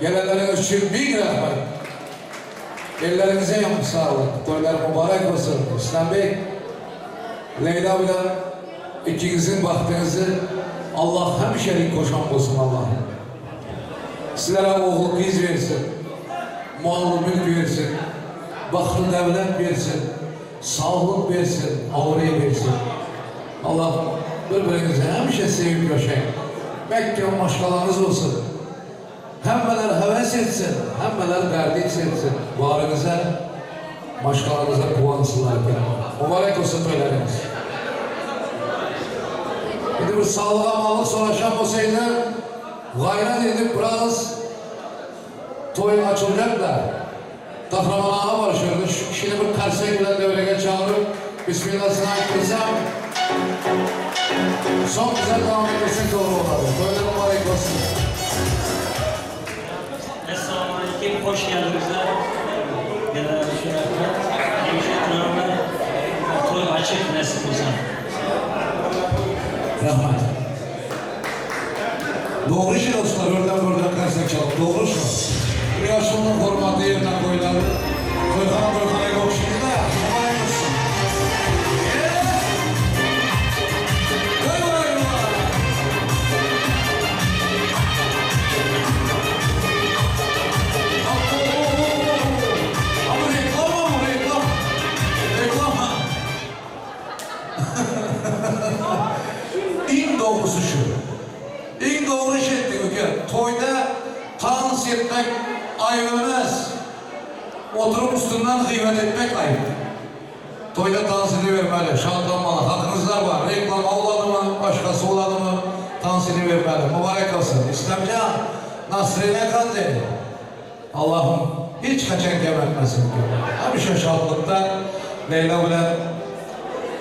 Gelenleriňiz üçin miň rahmet. Elleriňize hem saglyk. Toýlar mübarek bolsun. Islambek, Leýla bilen ikiňiziň bagtyňyzy Allah hemişelik goşan bolsun Allahym. Sizlere ogul gyz bersin. Mal-mülk bersin. Bagty-döwlet bersin. Saglyk bersin, abraý bersin. Allah bir-biriňizi hemişe sevip ýaşaýyň. Mähkem maşgalaňyz bolsun. Hemmeler höwes etsin, hemmeler gardis etsin. Baryňyza, maşgalaňyza guwansynlar eken. Mübarek bolsun toýlaryňyz. Indi bir saglyk-amanlyk soraşan bolsaýdylar, gaýrat edip biraz toý açyljak-da. Gahryman aga bar şu ýerde, şu kişini bir karsek bilen devrege çagyryp, bismillasyny aýtdyrsam, soň bizem dowam etdirsek dogry bolardy. Toýlar mübarek bolsun! Essalamualeýkim hoş geldiňizler General şerefler hemişe oturanlar toý açyk nesip bolsa. Rahmat. Dogry şe dostlar örden börden karsek çalyp dogry şo. Bir ýaşulynyň hormaty ýerine goýlar. Toýhana toýhana ýok şindi-da mübarek bolsun. Toý mübarek mübarek. A bu reklama bu reklama. Reklama. Iň dogrusy şu. Iň dogry iş etdiň uke. Toýda tans etmek aýyp emes. Oturyp üstünden gyýbat etmek aýyp. Toýda tans edibermeli, şatlanmaly, hakyňyzlar bar. Reklama boladymy, başgasy boladymy, tans edibermeli. Mübarek bolsun. Islamjan, nasreniýa kandy? Allahym hiç haçan kem etmesin uke. Hemişe şatlykda Leýla bilen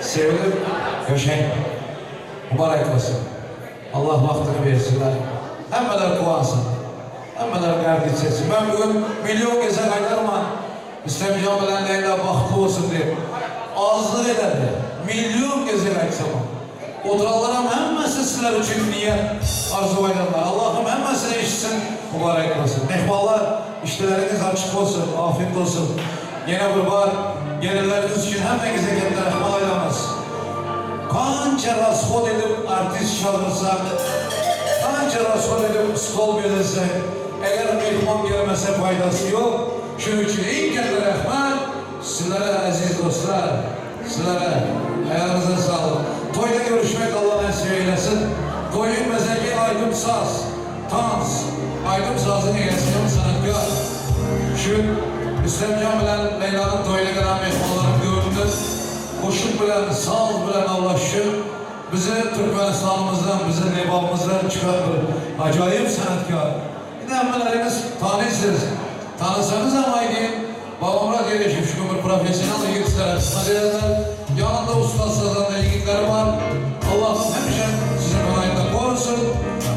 sevilip ýaşaýyn. Mübarek bolsun. Allah bagtyny bersinler. Hemmeler guwansyn. Hemmeler gärdit etsin. Men bugün milyon gezek aýdarman Islemjan bilen Leýla bagtly bolsun diýip. Azlyk ederdi. Milyon gezek aýtsamam. Oturanlaram hemmesi sizler üçin niýet, arzuw aýdanlar. Allahym hemmesini eşitsin, mübarek bolsun. Mehmanlar, işleriňiz açyk bolsun, afiyet bolsun. Ýene bir bar, gelenleriňiz üçin hemmeňize ketde rahmat aýdamyz. Kança rashod edip artist çagyrsak, kança rashod edip stol bezesek, eger mehman gelmese paýdasy ýok. Şunuň üçin iň ketde rahmat sizlere eziz dostlar. Sizlere aýagyňyza saglyk. Toýda görüşmek Alla nesip eýlesin. Toýuň bezegi aýdym saz, tans. Aýdym sazyň eýesi hem sanatkar. Şu Rüstemjan bilen Leýlanyň toýuna gelen myhmanlaryň göwnünden goşuk bilen, saz bilen awlaşyp, bizi Türkmenistanymyzdan, bizi Lebabymyzdan çykan bir ajaýyp sanatkar. Indi hemmeleriňiz tanyýsyz. Tanysaňyzam aýdýyn, Babamyrat Ýeleşew şu gün bir professional ýigit sizlere hyzmat ederler. Ýanynda ussat sazanda ýigitleri bar. Allahym hemişe sizi belaýdan gorasyn.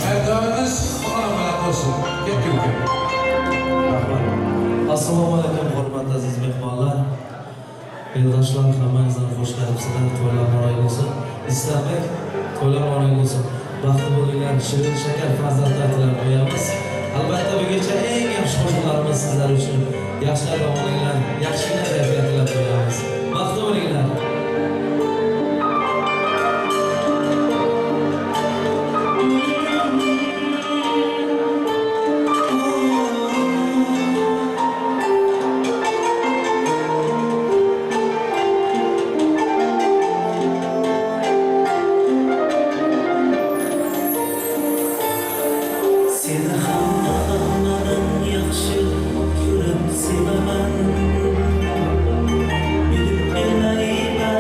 Mertebeňiz mundanam belent bolsun. Ketdik uka. Rahmat. Assalamu aleýkum hormatly aziz myhmanlar. Ýoldaşlar hammaňyzam hoş gelipsiňiz toýlar mubarek bolsun. Islambek toýlar mubarek bolsun. Bagtly bolinglar şirin şeker farzantlar tilab goýamyz. Albatda bu gije iň ýagşy goşgularymyz sizler üçin. Ýagşylar bolinglar ýagşygina keyfiyat tilab goýamyz. Bagtly bolinglar. Seni hamma-hammadan ýagşy görüp sewemen. Bilip men aýyba.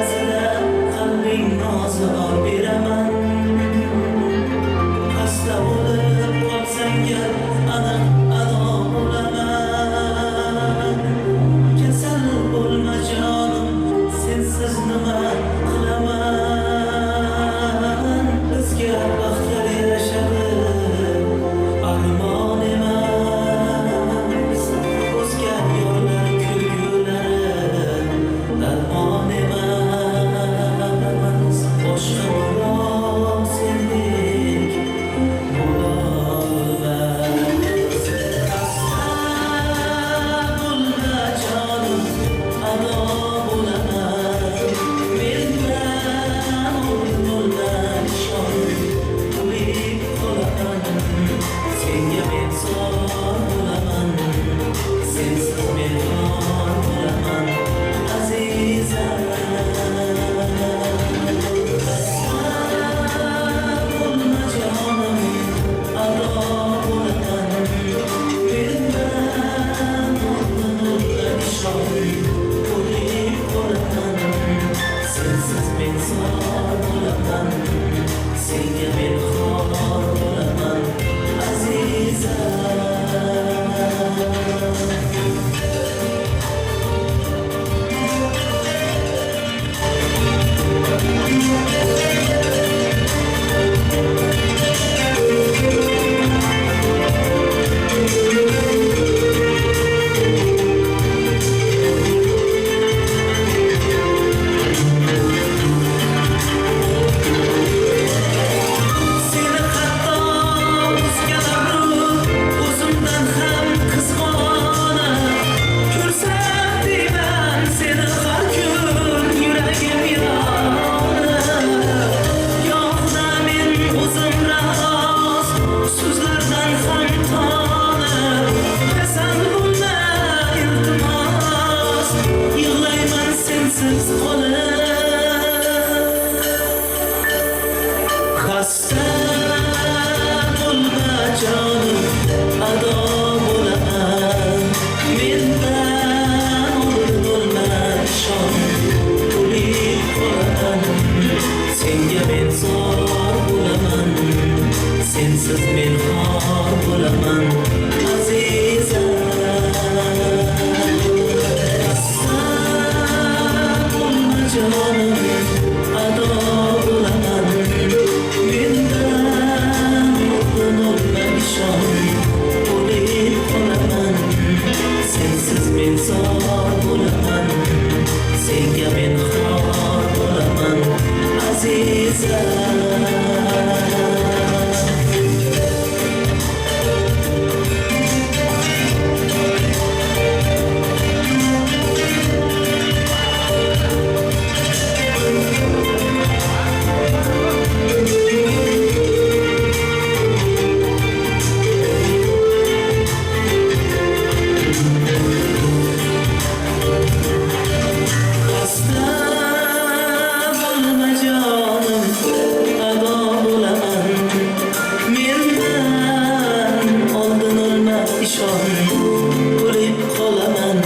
ishon O'lib qolaman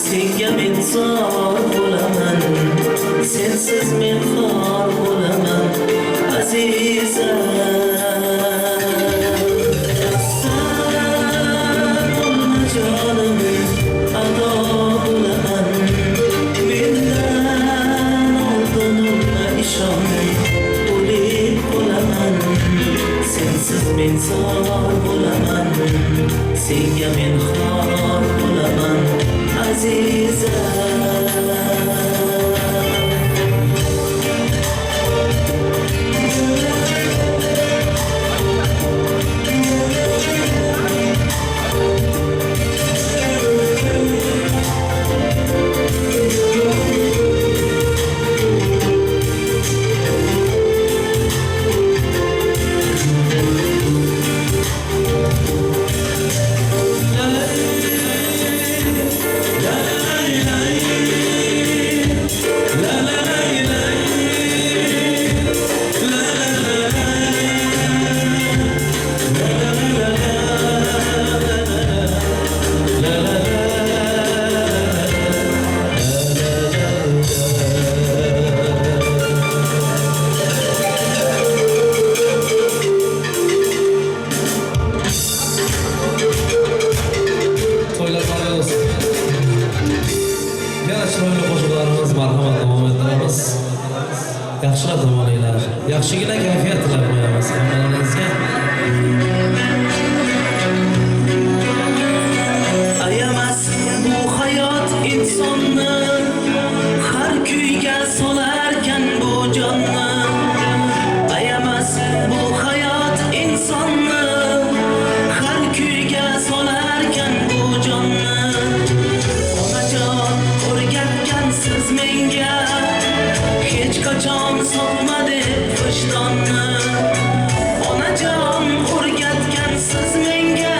Senga men zor bo'laman Sensiz men xor bo'laman Azizam Sen olma jonim Ado bo'laman Mendan oldin o'lma ishon O'lib qolaman Sensiz men zor bo'laman Senga men xor bo'laman Azizam To'ylar to'y bo'lsin. Yana chiroyli qo'shiqlarimiz marhamat davom ettiramiz. Yaxshilab dam olinglar. Yaxshigina kayfiyat tilab qo'yamiz hammalaringizga. Ayamas bu hayot insonni Har kuyga solarkan bu jonni Ayamas bu hayot insonni Har kuyga solarkan bu jonni Onajon o'rgatgansiz menga Hech qachon sotma deb vijdonni Onajon o'rgatgansiz menga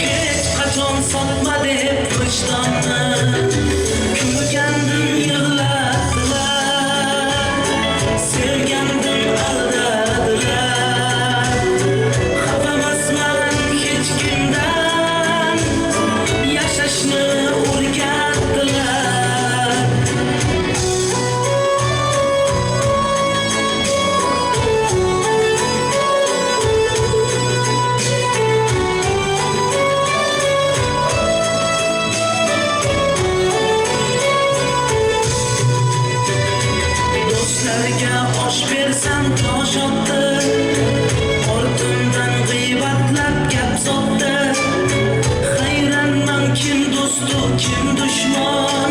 Hech qachon sotma deb vijdonni Kulgandim yig'latdilar Sevgandim aldadilar Xafa emasman hech kimdan Yashashni o'rgatdilar Do'stlarga osh bersam tosh otdi Ortimdan g'iybatlab gap sotdi Hayronman kim do'stu kim dushman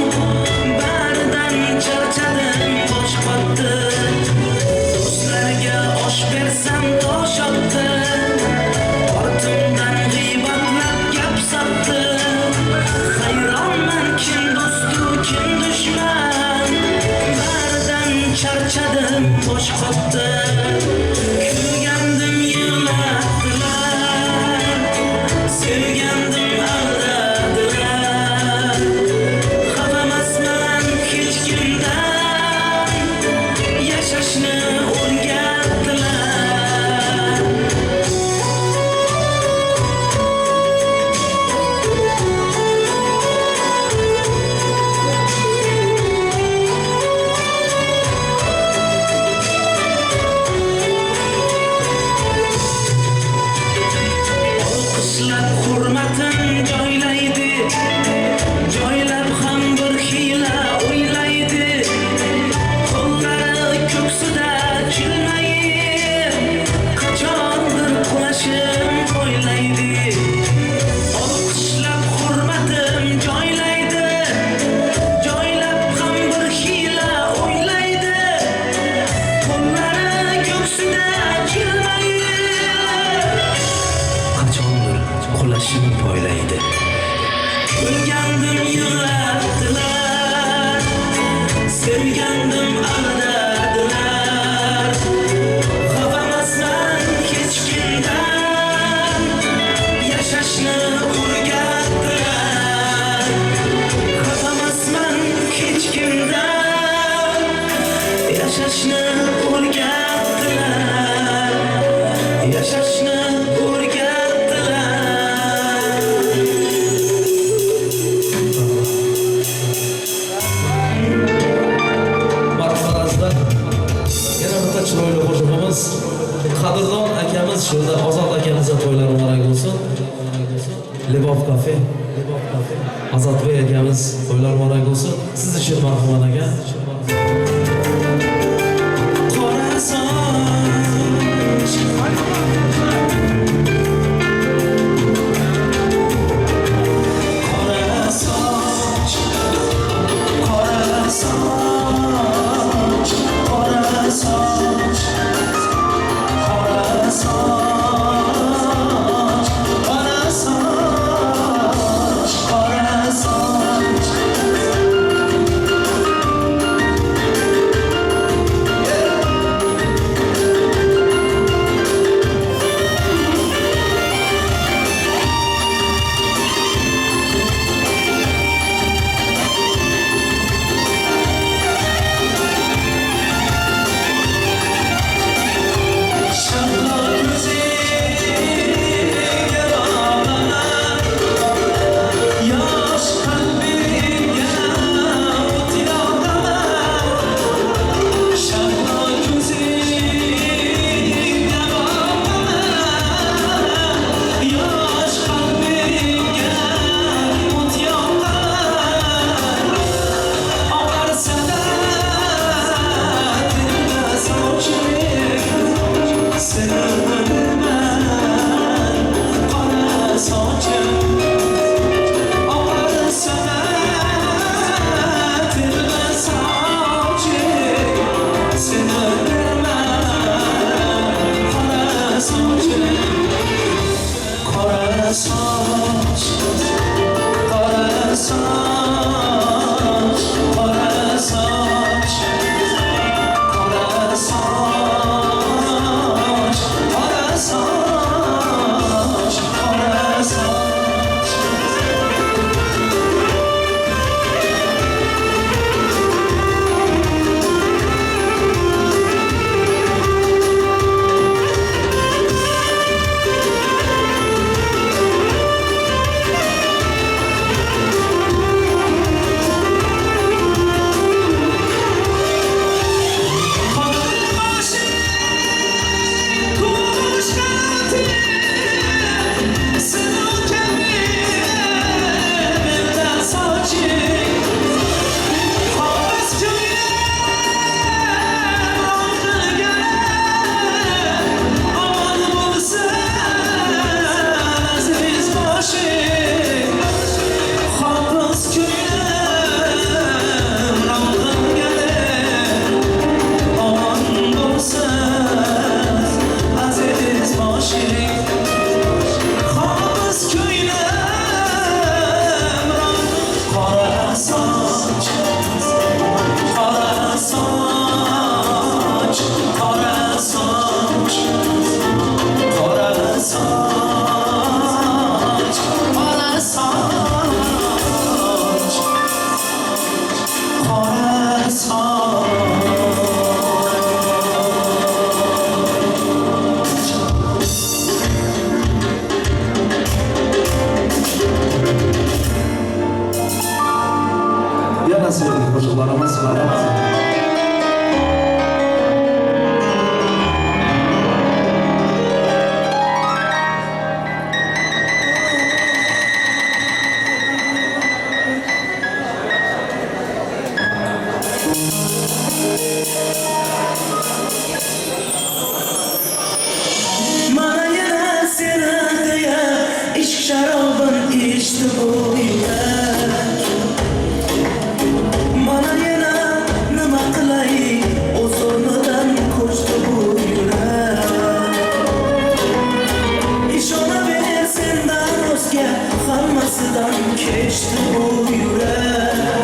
Baridan charchadim bosh qotdi Do'stlarga osh bersam tosh otdi Ortimdan g'iybatlab gap sotdi Hayronman kim do'stu kim dushman Baridan charchadim bosh qotdi Kulgandim yig'latdilar Sevgandim aldadilar Xafa emasman hech kimdan Yashashni o'rgatdilar Olqishlab hurmatim joylaydi Joylab ham bir hiyla o'ylaydi Qo'llari ko'ksida jilmayib Qachondir qulashim poylaydi Olqishlab hurmatim joylaydi Joylab ham bir hiyla o'ylaydi Qo'llari ko'ksida jilmayib Qachondir qulashim poylaydi Kulgandim yig'latdilar Sevgandim aldadilar Xafa emasman hech kimdan Yashashni o'rgatdilar Xafa emasman hech kimdan Yashashni o'rgatdilar Yashashni o'rgatdilar. Lebof Cafe. Azatbek akamiz to'ylar muborak bo'lsin. Siz uchun marhamat aka. Qora soch Qora soch Qora soch Qora soch Qora soch Qora soch Qora soch Shahlo ko'zingga bog'lanar Yosh qalbimga o't yoqaman Shahlo ko'zingga bog'lanar Yosh qalbimga o't yoqaman Oqarsa-da tinmas soching Seni bilman qora sochim Oqarsa-da tinmas soching Seni bilman qora sochim Qora soch Qora soch Qora soch Qora soch Qora soch Qora soch Qodir boshi qush qanoti Sinov kabi beldan soching Xolis ko'nglim rohigara Omon bo'lsin aziz boshing Xolis ko'nglim rohigara Omon bo'lsin aziz boshing Xolis ko'nglim qora soch Qora soch Qora soch Qora soch Qora soch Qora soch Yana sevimli qo'shiqlarimiz va Mana yana seni deya ishq sharobin ichdi bu yurak Mana yana nima qilay o'z o'rnidan ko'chdi bu yurak Ishonaver sendan o'zga hammasidan kechdi bu yurak.